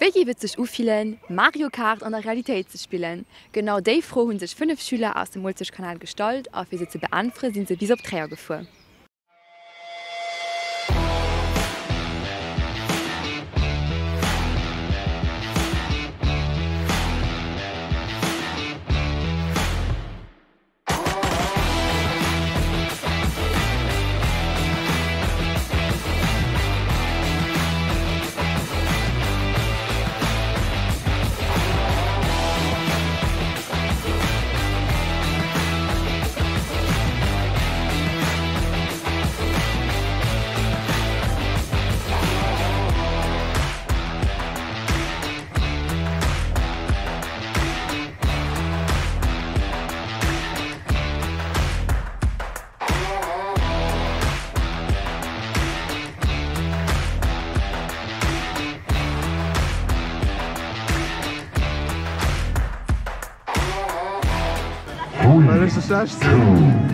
Wéi géif et sech ufillen, Mario Kart an der Realitéit ze spillen? Genau déi Fro hu sech 5 Schüler aus dem Uelzechtkanal gestallt a fir se ze beäntwere si se bis op Tréier gefuer. Well ech sou schlecht sinn.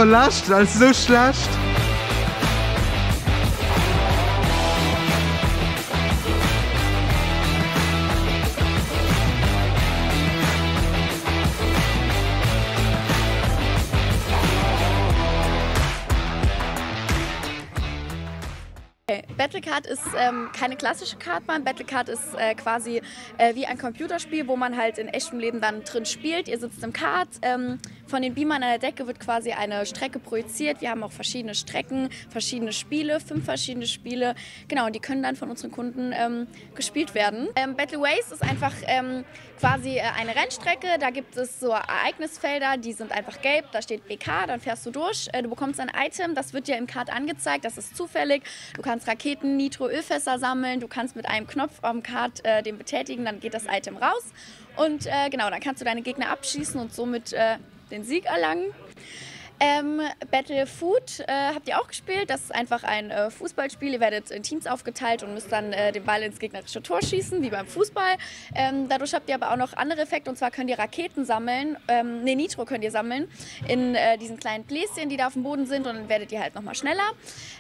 Lescht, dat ass sou schlecht. Battlecard ist ähm, keine klassische Kartbahn. Battlecard ist äh, quasi äh, wie ein Computerspiel, wo man halt in echtem Leben dann drin spielt. Ihr sitzt im Kart. Ähm, von den Beamern an der Decke wird quasi eine Strecke projiziert. Wir haben auch verschiedene Strecken, verschiedene Spiele, fünf verschiedene Spiele. Genau, und die können dann von unseren Kunden ähm, gespielt werden. Ähm, Battle Ways ist einfach ähm, quasi äh, eine Rennstrecke. Da gibt es so Ereignisfelder, die sind einfach gelb. Da steht BK, dann fährst du durch. Äh, du bekommst ein Item, das wird dir im Kart angezeigt. Das ist zufällig. Du kannst Raketen, Nitro, Ölfässer sammeln. Du kannst mit einem Knopf am Kart äh, den betätigen, dann geht das Item raus. Und äh, genau, dann kannst du deine Gegner abschießen und somit äh, den Sieg erlangen. Ähm, Battle Food äh, habt ihr auch gespielt. Das ist einfach ein äh, Fußballspiel. Ihr werdet in Teams aufgeteilt und müsst dann äh, den Ball ins gegnerische Tor schießen, wie beim Fußball. Ähm, dadurch habt ihr aber auch noch andere Effekte. Und zwar könnt ihr Raketen sammeln. Ähm, ne, Nitro könnt ihr sammeln in äh, diesen kleinen Bläschen, die da auf dem Boden sind. Und dann werdet ihr halt nochmal schneller.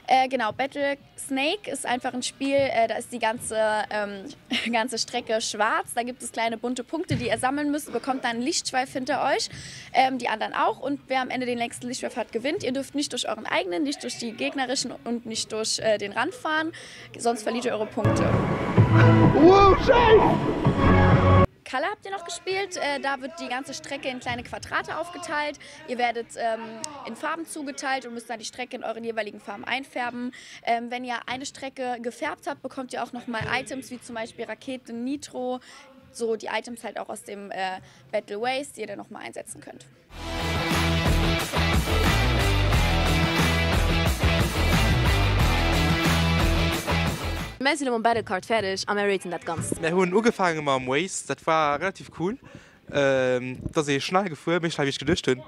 Äh, genau, Battle Snake ist einfach ein Spiel, äh, da ist die ganze, ähm, ganze Strecke schwarz. Da gibt es kleine bunte Punkte, die ihr sammeln müsst. Bekommt dann einen Lichtschweif hinter euch, ähm, die anderen auch. Und wer am Ende den längsten Lichtschweif hat, gewinnt. Ihr dürft nicht durch euren eigenen, nicht durch die gegnerischen und nicht durch äh, den Rand fahren, sonst verliert ihr eure Punkte. Wow, Scheiße! Color habt ihr noch gespielt. Äh, da wird die ganze Strecke in kleine Quadrate aufgeteilt. Ihr werdet ähm, in Farben zugeteilt und müsst dann die Strecke in euren jeweiligen Farben einfärben. Ähm, wenn ihr eine Strecke gefärbt habt, bekommt ihr auch nochmal Items wie zum Beispiel Raketen, Nitro, so die Items halt auch aus dem äh, Battle Ways, die ihr dann nochmal einsetzen könnt. Mär sinn elo mam Battle Kart fäerdeg a mär raten dat Ganzt. Mär hunn ugefaange mam Waze, dat war relativ cool. Et ass ee schnell gefuer, méi schnell wéi ech geduecht hunn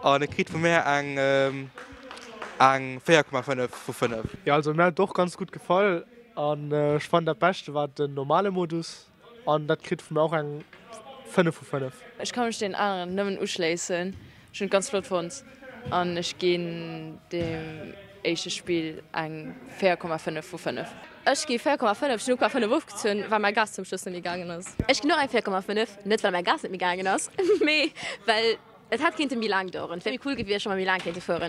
an e kritt vu mär eng eng 4,5 vu 5. Jo also mir hat et och ganz gutt gefall an ech fannen dat beschte war den normale Modus an dat kritt vu mir och eng 5 vu 5. Ech ka mech deenen aneren nëmmen uschléissen. Ech hunn et ganz flott fonnt an ech ginn dem éischte Spill eng 4,5 vu 5. Ech gi 4,5, ech hunn 0,5 ofgezunn, well mäi Gas zum Schluss net méi gaangen ass. Ech ginn och eng 4,5, net well mäi Gas net méi gaangen ass, mee well et hätt kéinte méi laang daueren. Et wär méi cool gewiescht, wa mer méi laang kéinte fueren.